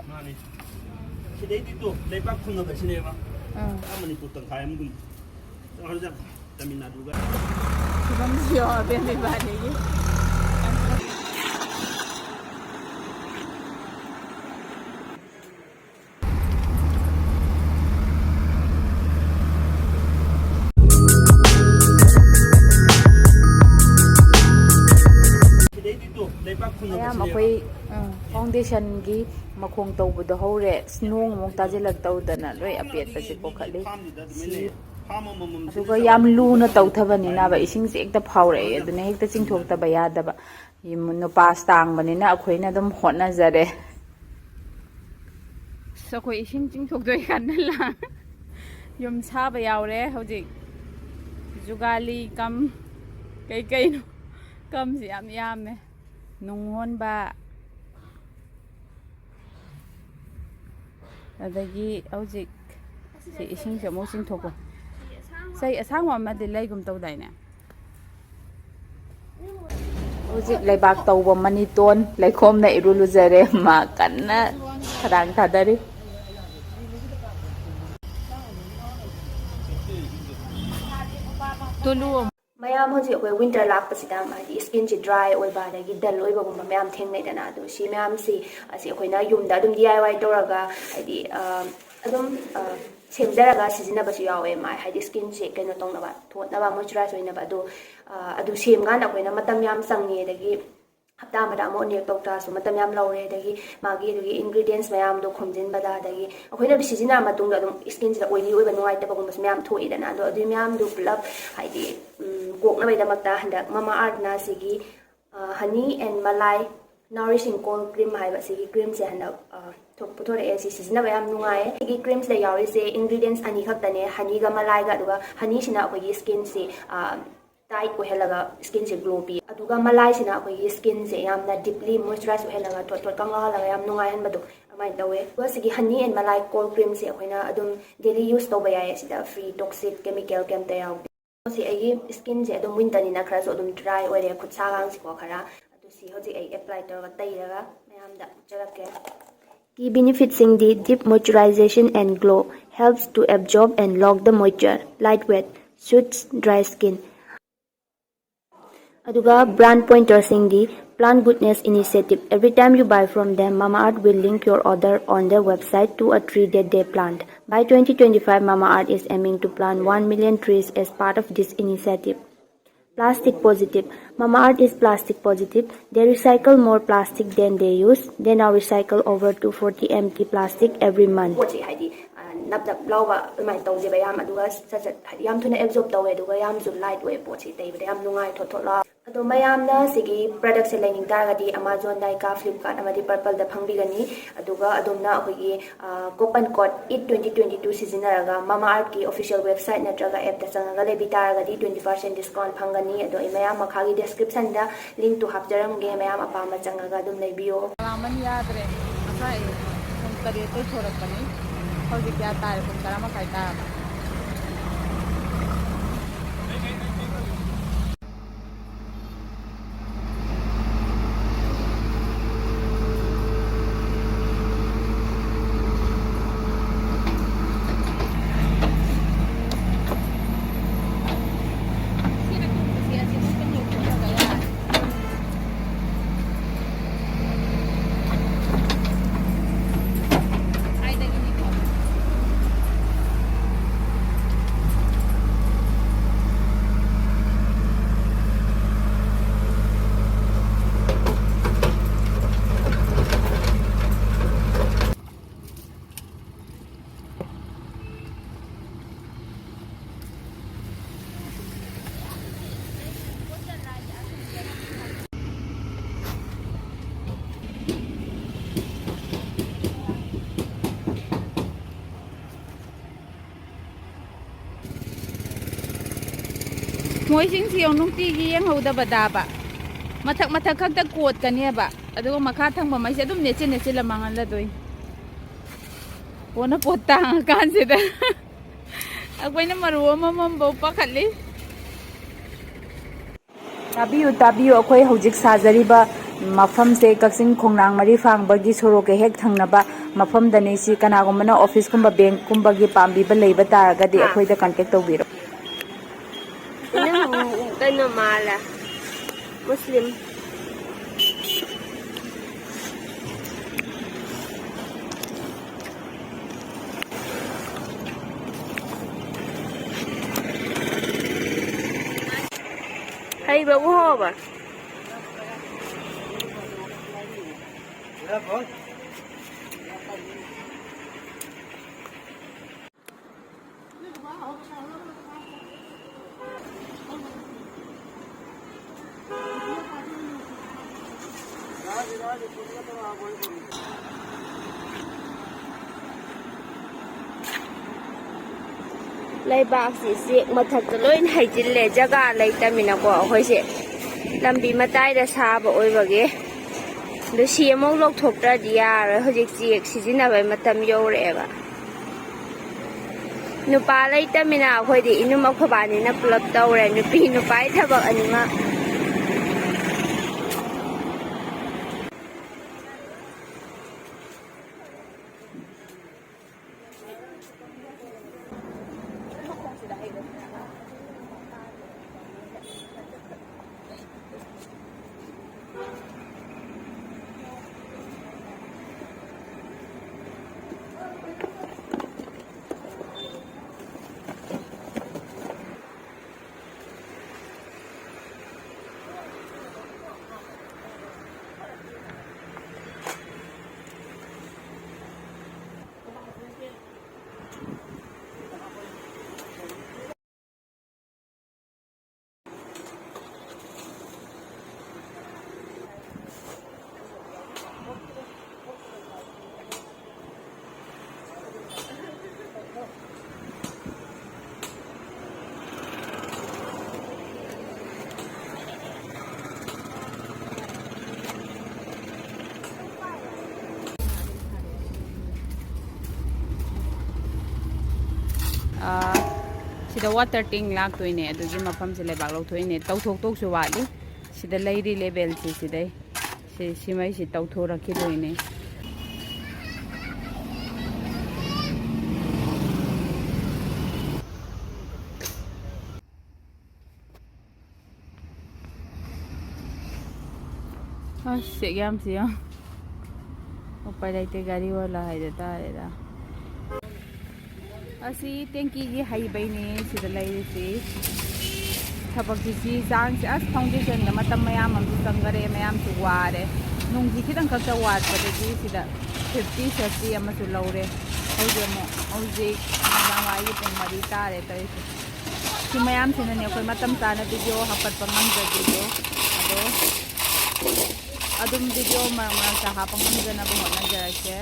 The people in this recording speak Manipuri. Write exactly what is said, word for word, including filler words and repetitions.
ꯃꯥꯅꯤ꯫ ꯁꯤꯗꯩꯗꯤ ꯇꯣ ꯂꯩꯕꯥꯛ ꯐꯪꯉꯕꯁꯤꯅꯦꯕ꯫ ꯑꯥ꯫ ꯃꯅꯤꯄꯨꯔ ꯇꯪꯈꯥꯏ ꯑꯃꯒꯨꯝ꯫ ꯆꯠꯈ꯭ꯔ ꯆꯠꯈ꯭ꯔꯦ꯫ ꯇꯥꯃꯤꯜ ꯅꯥꯗꯨꯒ꯫ ꯐꯤꯕꯝꯁꯤ ꯌꯦꯡꯉꯣ ꯑꯕꯦꯝ ꯏꯕꯥꯅꯤꯒꯤ꯫ ꯁꯤꯗꯩꯗꯤ ꯇꯣ ꯂꯩꯕꯥꯛ ꯃꯌꯥꯝ ꯐꯪꯉꯕꯁꯤꯅꯦꯕ꯫ ꯑꯩꯈꯣꯏ ꯐꯥꯎꯟꯗꯦꯁꯟꯒꯤ ꯃꯈꯣꯡ ꯇꯧꯕꯗꯣ ꯍꯧꯔꯦ꯫ ꯑꯁ, ꯅꯣꯡ ꯑꯃꯨꯛ ꯇꯥꯁꯤꯜꯂꯛꯇꯧꯗꯅ ꯂꯣꯏ ꯑꯄꯦꯠꯄꯁꯦ ꯀꯣꯛꯈꯠꯂꯤ꯫ ꯐꯥꯝꯗꯨꯗ ꯑꯗꯨꯃꯥꯏꯅ ꯁꯤ ꯂꯩꯌꯦ꯫ ꯐꯥꯝ ꯑꯃꯃꯝꯁꯤꯗ ꯑꯗꯨꯒ ꯌꯥꯝ ꯆꯥꯎꯔꯥꯛꯅ ꯄꯨꯡ ꯂꯨꯅ ꯑꯃ ꯇꯧꯊꯕꯅꯤꯅꯕ ꯃꯈꯥꯏꯃꯨꯛ ꯏꯁꯤꯡꯁꯦ ꯍꯦꯛꯇ ꯐꯥꯎꯔꯛꯑꯦ꯫ ꯁꯨꯃꯥꯏꯅ ꯑꯗꯨꯅ ꯍꯦꯛꯇ ꯊꯨꯝꯅꯗꯦ꯫ ꯆꯤꯡꯊꯣꯛꯇꯕ ꯌꯥꯗꯕ꯫ ꯅꯨꯄꯥꯁꯤ ꯇꯥꯡꯕꯅꯤꯅ ꯑꯩꯈꯣꯏꯅ ꯑꯗꯨꯝ ꯍꯣꯠꯅꯖꯔꯦ꯫ ꯑꯁ, ꯑꯩꯈꯣꯏ ꯏꯁꯤꯡ ꯆꯤꯡꯊꯣꯛꯇꯣꯏ ꯀꯥꯟꯗ ꯂꯥꯛ-, ꯌꯨꯝ ꯁꯥꯕ ꯌꯥꯎꯔꯦ ꯍꯧꯖꯤꯛ꯫ ꯖꯨꯒꯥꯂꯤ ꯀꯝ ꯀꯩꯀꯩꯅꯣ ꯀꯝꯁꯤ ꯌꯥꯝ ꯌꯥꯝꯃꯦ꯫ ꯅꯨꯡ ꯍꯣꯟꯕ꯫ ꯑꯗꯒꯤ ꯍꯧꯖꯤꯛ ꯁꯤ ꯏꯁꯤꯡꯁꯦ ꯑꯃꯨꯛ ꯆꯤꯡꯊꯣꯛꯄ꯫ ꯆꯩ ꯑꯁꯥꯡꯕ ꯑꯃꯗꯤ ꯂꯩꯒꯨꯝ ꯇꯧꯗꯥꯏꯅꯦ? ꯍꯧꯖꯤꯛ ꯂꯩꯕꯥꯛ ꯇꯧꯕ ꯃꯅꯤꯇꯣꯟ ꯂꯩꯈꯣꯝꯅ ꯏꯔꯨ ꯂꯨꯖꯔꯦ꯫ ꯃꯥ ꯀꯟꯅ ꯈꯗꯥꯡ ꯊꯥꯗꯔꯤ꯫ ꯇꯨꯂꯨ ꯑꯃ꯫ ꯃꯌꯥꯝ ꯍꯧꯖꯤꯛ ꯑꯩꯈꯣꯏ ꯋꯤꯟꯇꯔ ꯂꯥꯛꯄꯁꯤꯗ ꯍꯥꯏꯗꯤ ꯏꯁꯀꯤꯟꯁꯤ ꯗ꯭ꯔꯥꯏ ꯑꯣꯏꯕ ꯑꯗꯒꯤ ꯗꯜ ꯑꯣꯏꯕꯒꯨꯝꯕ ꯃꯌꯥꯝ ꯊꯦꯡꯅꯩꯗꯅ꯫ ꯑꯗꯣ ꯁꯤ ꯃꯌꯥꯝꯁꯤ ꯑꯁꯤ ꯑꯩꯈꯣꯏꯅ ꯌꯨꯝꯗ ꯑꯗꯨꯝ ꯗꯤ ꯑꯥꯏ ꯋꯥꯏ ꯇꯧꯔꯒ ꯍꯥꯏꯗꯤ ꯑꯗꯨꯝ ꯁꯦꯝꯖꯔꯒ ꯁꯤꯖꯤꯟꯅꯕꯁꯨ ꯌꯥꯎꯋꯦ꯫ ꯃꯥꯏ ꯍꯥꯏꯗꯤ ꯏꯁꯀꯤꯟꯁꯤ ꯀꯩꯅꯣ ꯇꯧꯅꯕ, ꯊꯣꯠꯅꯕ, ꯃꯣꯏꯆꯔꯥꯏꯁ ꯑꯣꯏꯅꯕ꯫ ꯑꯗꯣ ꯑꯗꯨ ꯁꯦꯝꯀꯥꯟꯗ ꯑꯩꯈꯣꯏꯅ ꯃꯇꯝ ꯌꯥꯝ ꯆꯪꯉꯤ꯫ ꯑꯗꯒꯤ ꯍꯞꯇꯥ ꯑꯃꯗ ꯑꯃꯨꯛ ꯑꯅꯤꯔꯛ ꯇꯧ ꯇꯥꯔꯁꯨ ꯃꯇꯝ ꯌꯥꯝ ꯂꯧꯔꯦ꯫ ꯑꯗꯒꯤ ꯃꯥꯒꯤ ꯑꯗꯨꯒꯤ ꯏꯟꯒ꯭ꯔꯤꯗꯤꯌꯦꯟꯁ ꯃꯌꯥꯝꯗꯣ ꯈꯣꯝꯖꯤꯟꯕꯗ, ꯑꯗꯒꯤ ꯑꯩꯈꯣꯏꯅ ꯑꯗꯨ ꯁꯤꯖꯤꯟꯅꯔ ꯃꯇꯨꯡꯗ ꯑꯗꯨꯝ ꯏꯁꯀꯤꯟꯁꯤꯗ ꯑꯣꯏꯂꯤ ꯑꯣꯏꯕ ꯅꯨꯡꯉꯥꯏꯇꯕꯒꯨꯝꯕꯁꯨ ꯃꯌꯥꯝ ꯊꯣꯛꯏꯗꯅ꯫ ꯑꯗꯣ ꯑꯗꯨꯏ ꯃꯌꯥꯝꯗꯨ ꯄꯨꯂꯞ ꯍꯥꯏꯗꯤ ꯀꯣꯛꯅꯕꯒꯤꯗꯃꯛꯇ ꯍꯟꯗꯛ ꯃꯃꯥ ꯑꯥꯔꯠꯅ ꯁꯤꯒꯤ ꯍꯅꯤ ꯑꯦꯟ ꯃꯂꯥꯏ ꯅꯥꯎꯔꯤꯁꯤꯡ ꯀꯣꯜ ꯀ꯭ꯔꯤꯝ ꯍꯥꯏꯕ ꯁꯤꯒꯤ ꯀ꯭ꯔꯤꯝꯁꯦ ꯍꯟꯗꯛ ꯊꯣꯛ-, ꯄꯨꯊꯣꯔꯛꯑꯦ꯫ ꯁꯤ ꯁꯤꯖꯤꯟꯅꯕ ꯌꯥꯝ ꯅꯨꯡꯉꯥꯏꯌꯦ꯫ ꯁꯤꯒꯤ ꯀ꯭ꯔꯤꯝꯁꯤꯗ ꯌꯥꯎꯔꯤꯁꯦ ꯏꯟꯒ꯭ꯔꯤꯗꯤꯌꯦꯟꯁ ꯑꯅꯤ ꯈꯛꯇꯅꯦ, ꯍꯅꯤꯒ ꯃꯂꯥꯏꯒ꯫ ꯑꯗꯨꯒ ꯍꯅꯤꯁꯤꯅ ꯑꯩꯈꯣꯏꯒꯤ ꯏꯁꯀꯤꯟꯁꯤ ꯇꯥꯏꯠ ꯑꯣꯏꯍꯜꯂꯒ ꯏꯁꯀꯤꯟꯁꯦ ꯒ꯭ꯂꯣ ꯄꯤ꯫ ꯑꯗꯨꯒ ꯃꯂꯥꯏꯁꯤꯅ ꯑꯩꯈꯣꯏꯒꯤ ꯏꯁꯀꯤꯟꯁꯦ ꯌꯥꯝꯅ ꯗꯤꯞꯂꯤ ꯃꯣꯏꯆꯔꯥꯏꯁ ꯑꯣꯏꯍꯜꯂꯒ ꯊꯣꯠ ꯊꯣꯠ ꯀꯪꯍꯜꯂꯒ ꯌꯥꯝ ꯅꯨꯡꯉꯥꯏꯍꯟꯕꯗꯣ ꯑꯗꯨꯃꯥꯏꯅ ꯇꯧꯋꯦ꯫ ꯑꯗꯨꯒ ꯁꯤꯒꯤ ꯍꯅꯤ ꯑꯦꯟ ꯃꯂꯥꯏ ꯀꯣꯜ ꯀ꯭ꯔꯤꯝꯁꯦ ꯑꯩꯈꯣꯏꯅ ꯑꯗꯨꯝ ꯗꯦꯂꯤ ꯌꯨꯁ ꯇꯧꯕ ꯌꯥꯏꯌꯦ꯫ ꯁꯤꯗ ꯐ꯭ꯔꯤ ꯇꯣꯛꯁꯤꯛ ꯀꯦꯃꯤꯀꯦꯜ ꯀꯩꯝꯇ ꯌꯥꯎꯗꯦ꯫ ꯁꯤ ꯑꯩꯒꯤ ꯏꯁꯀꯤꯟꯁꯦ ꯑꯗꯨꯝ ꯋꯤꯟꯇꯔꯅꯤꯅ ꯈꯔꯁꯨ ꯑꯗꯨꯝ ꯗ꯭ꯔꯥꯏ ꯑꯣꯏꯔꯦ ꯈꯨꯠꯁꯥꯒꯥꯡꯁꯤꯀꯣ ꯈꯔ꯫ ꯑꯗꯨ ꯁꯤ ꯍꯧꯖꯤꯛ ꯑꯩ ꯑꯦꯄ꯭ꯂꯥꯏ ꯇꯧꯔꯒ ꯇꯩꯔꯒ ꯃꯌꯥꯝꯗ ꯎꯠꯆꯔꯛꯀꯦ꯫ Benefits ꯁꯤꯡꯗꯤ deep moisturization and glow, helps to absorb and lock the moisture, lightweight, suits dry skin. ꯑꯗꯨꯒ brand pointer ꯁꯤꯡꯗꯤ Plant Goodness Initiative. Every time you buy from them, Mamaearth will link your order on their website to a tree that they plant. By twenty twenty-five, Mamaearth is aiming to plant one million trees as part of this initiative. Plastic positive. Mamaearth is plastic positive. They recycle more plastic than they use. They now recycle over two forty empty plastic every month. ꯄꯣꯠꯁꯤ ꯍꯥꯏꯗꯤ, ꯑ, ꯅꯞ ꯅꯞ ꯂꯥꯎꯕ ꯑꯗꯨꯃꯥꯏꯅ ꯇꯧꯗꯦꯕ ꯌꯥꯝ, ꯑꯗꯨꯒ ꯁꯠ ꯁꯠ ꯍꯥꯏꯗꯤ ꯌꯥꯝ ꯊꯨꯅ absorb ꯇꯧꯋꯦ, ꯑꯗꯨꯒ ꯌꯥꯝꯁꯨ light ꯑꯣꯏ ꯄꯣꯠꯁꯤ ꯇꯩꯕꯗ ꯌꯥꯝ ꯅꯨꯡꯉꯥꯏ ꯊꯣꯠ ꯊꯣꯠ ꯂꯥꯎ꯫ ꯑꯗꯣ ꯃꯌꯥꯝꯅ ꯁꯤꯒꯤ product ꯁꯦ ꯂꯩꯅꯤꯡ ꯇꯥꯔꯒꯗꯤ Amazon, Nykaa, Flipkart ꯑꯃꯗꯤ Purplle ꯗ ꯐꯪꯕꯤꯒꯅꯤ꯫ ꯑꯗꯨꯒ ꯑꯗꯣꯝꯅ ꯑꯩꯈꯣꯏꯒꯤ, ꯑ, coupon code EAT twenty twenty two ꯁꯤꯖꯤꯟꯅꯔꯒ Mamaearth ꯀꯤ official website ꯅꯠꯇ꯭ꯔꯒ app ꯇ ꯆꯪꯉꯒ ꯂꯩꯕꯤ ꯇꯥꯔꯒꯗꯤ twenty percent discount ꯐꯪꯒꯅꯤ꯫ ꯑꯗꯣ ꯑꯩ ꯃꯌꯥꯝ ꯃꯈꯥꯒꯤ description ꯗ link ꯇꯨ ꯍꯥꯞꯆꯔꯝꯒꯦ, ꯃꯌꯥꯝ ꯑꯄꯥꯝꯕ ꯆꯪꯉꯒ ꯑꯗꯨꯝ ꯂꯩꯕꯤꯌꯣ꯫ ꯂꯥꯝꯃꯟ ꯌꯥꯗ꯭ꯔꯦ꯫ ꯉꯁꯥꯏ ꯄꯨꯡ ꯇꯔꯦꯠꯇꯩ ꯊꯣꯔꯛꯄꯅꯤ꯫ ꯍꯧꯖꯤꯛ ꯀꯌꯥ ꯇꯥꯔꯦ? ꯄꯨꯡ ꯇꯔꯥ ꯃꯈꯥꯏ ꯇꯥꯔꯕ꯫ ꯃꯣꯏꯁꯤꯡꯁꯤ ꯌꯦꯡꯉꯨ, ꯅꯨꯡꯇꯤꯒꯤ ꯌꯦꯡꯍꯧꯗꯕꯗꯕ ꯃꯊꯛ ꯃꯊꯛ ꯈꯛꯇ ꯀꯣꯠꯀꯅꯦꯕ, ꯑꯗꯨꯒ ꯃꯈꯥ ꯊꯪꯕ ꯃꯩꯁꯦ ꯑꯗꯨꯝ ꯅꯦꯠꯁꯤꯟ ꯅꯦꯠꯁꯤꯜꯂ ꯃꯥꯡꯍꯜꯂꯗꯣꯏꯅꯤ꯫ ꯀꯣꯟꯅ ꯄꯣꯠ ꯇꯥꯡꯉꯀꯥꯟꯁꯤꯗ ꯑꯩꯈꯣꯏꯅ ꯃꯔꯨ ꯑꯃꯃꯝꯐꯥꯎ ꯄꯥꯈꯠꯂꯤ꯫ ꯇꯥꯕꯤꯌꯨ, ꯇꯥꯕꯤꯌꯨ, ꯑꯩꯈꯣꯏ ꯍꯧꯖꯤꯛ ꯁꯥꯖꯔꯤꯕ ꯃꯐꯝꯁꯦ ꯀꯛꯆꯤꯡ ꯈꯣꯡꯅꯥꯡ ꯃꯔꯤ ꯐꯥꯡꯕꯒꯤ ꯁꯣꯔꯣꯛꯀ ꯍꯦꯛ ꯊꯪꯅꯕ ꯃꯐꯝꯗꯅꯤ ꯁꯤ꯫ ꯀꯅꯥꯒꯨꯝꯕꯅ ꯑꯣꯐꯤꯁꯀꯨꯝꯕ, ꯕꯦꯡꯀꯨꯝꯕꯒꯤ ꯄꯥꯝꯕꯤꯕ ꯂꯩꯕ ꯇꯥꯔꯒꯗꯤ, ꯍꯥ? ꯑꯩꯈꯣꯏꯗ ꯀꯟꯇꯦꯛ ꯇꯧꯕꯤꯔꯣ꯫ ꯏꯅꯝ, ꯀꯩꯅꯣ ꯃꯥꯜꯂꯦ, ꯃꯨꯁꯂꯤꯝ꯫ ꯍꯩꯕꯕꯨ ꯍꯣꯕ꯫ ꯂꯩꯕꯥꯛꯁꯤ ꯆꯦꯛ ꯃꯊꯛꯇ ꯂꯣꯏꯅ ꯍꯩꯖꯤꯜꯂꯦ, ꯖꯒꯥ ꯂꯩꯇꯃꯤꯅꯀꯣ꯫ ꯑꯩꯈꯣꯏꯁꯦ ꯂꯝꯕꯤ ꯃꯇꯥꯏꯗ ꯁꯥꯕ ꯑꯣꯏꯕꯒꯤ꯫ ꯑꯗꯨ ꯁꯤ ꯑꯃꯨꯛ ꯂꯧꯊꯣꯛꯇ꯭ꯔꯗꯤ ꯌꯥꯔꯣꯏ꯫ ꯍꯧꯖꯤꯛ ꯆꯦꯛ ꯁꯤꯖꯤꯟꯅꯕꯩ ꯃꯇꯝ ꯌꯧꯔꯛꯑꯦꯕ꯫ ꯅꯨꯄꯥ ꯂꯩꯇꯃꯤꯅ ꯑꯩꯈꯣꯏꯗꯤ ꯏꯅꯨꯝ ꯑꯩꯈꯣꯏꯕꯥꯅꯤꯅ ꯄꯨꯂꯞ ꯇꯧꯔꯦ, ꯅꯨꯄꯤ ꯅꯨꯄꯥꯒꯤ ꯊꯕꯛ ꯑꯅꯤꯃꯛ꯫ ꯑꯥ, ꯁꯤꯗ ꯋꯥꯇꯔ ꯇꯦꯡ ꯂꯥꯛꯇꯣꯏꯅꯦ, ꯑꯗꯨꯒꯤ ꯃꯐꯝꯁꯦ ꯂꯩꯕꯥꯛ ꯂꯧꯊꯣꯛꯏꯅꯦ꯫ ꯇꯧꯊꯣꯛꯇꯧꯁꯨ ꯋꯥꯠꯂꯤ꯫ ꯁꯤꯗ ꯂꯩꯔꯤ ꯂꯦꯕꯦꯜꯁꯤ ꯁꯤꯗꯩ꯫ ꯁꯤ, ꯁꯤꯃꯩꯁꯤ ꯇꯧꯊꯣꯔꯛꯈꯤꯗꯣꯏꯅꯦ꯫ ꯑꯁ, ꯆꯦꯛ ꯌꯥꯝꯁꯤ ꯌꯦꯡꯉꯣ꯫ ꯎꯄꯥꯏ ꯂꯩꯇꯦ, ꯒꯥꯔꯤ ꯋꯥꯂꯥ ꯍꯥꯏꯗ ꯇꯥꯔꯦꯗ꯫ ꯑꯁꯤ ꯇꯦꯡꯀꯤꯒꯤ ꯍꯩꯕꯩꯅꯦ ꯁꯤꯗ ꯂꯩꯔꯤꯁꯤ꯫ ꯊꯕꯛꯁꯤ ꯁꯤ ꯆꯥꯡꯁꯤ ꯑꯁ foundationꯗ ꯃꯇꯝ ꯃꯌꯥꯝ ꯑꯃꯁꯨ ꯆꯪꯈꯔꯦ, ꯃꯌꯥꯝꯁꯨ ꯋꯥꯔꯦ꯫ ꯅꯨꯡꯁꯤ ꯈꯤꯇꯪ ꯈꯛꯇ ꯋꯥꯠꯄꯗꯒꯤ ꯁꯤꯗ fifty safety ꯑꯃꯁꯨ ꯂꯧꯔꯦ꯫ ꯍꯧꯖꯤꯛ ꯑꯃꯨꯛ ꯍꯧꯖꯤꯛ ꯅꯨꯃꯤꯗꯥꯡ ꯋꯥꯏꯒꯤ ꯄꯨꯡ ꯃꯔꯤ ꯇꯥꯔꯦ ꯇꯧꯔꯤꯁꯦ꯫ ꯁꯤ ꯃꯌꯥꯝꯁꯤꯅꯅꯦ ꯑꯩꯈꯣꯏ ꯃꯇꯝ ꯆꯥꯅ video ꯍꯥꯞꯀꯠꯄ ꯉꯝꯖꯗ꯭ꯔꯤꯗꯣ꯫ ꯑꯗꯣ ꯑꯗꯨꯝ video ꯃꯔꯛ ꯃꯔꯛꯇ ꯍꯥꯞꯄ ꯉꯝꯖꯅꯕ ꯍꯣꯠꯅꯖꯔꯛꯀꯦ꯫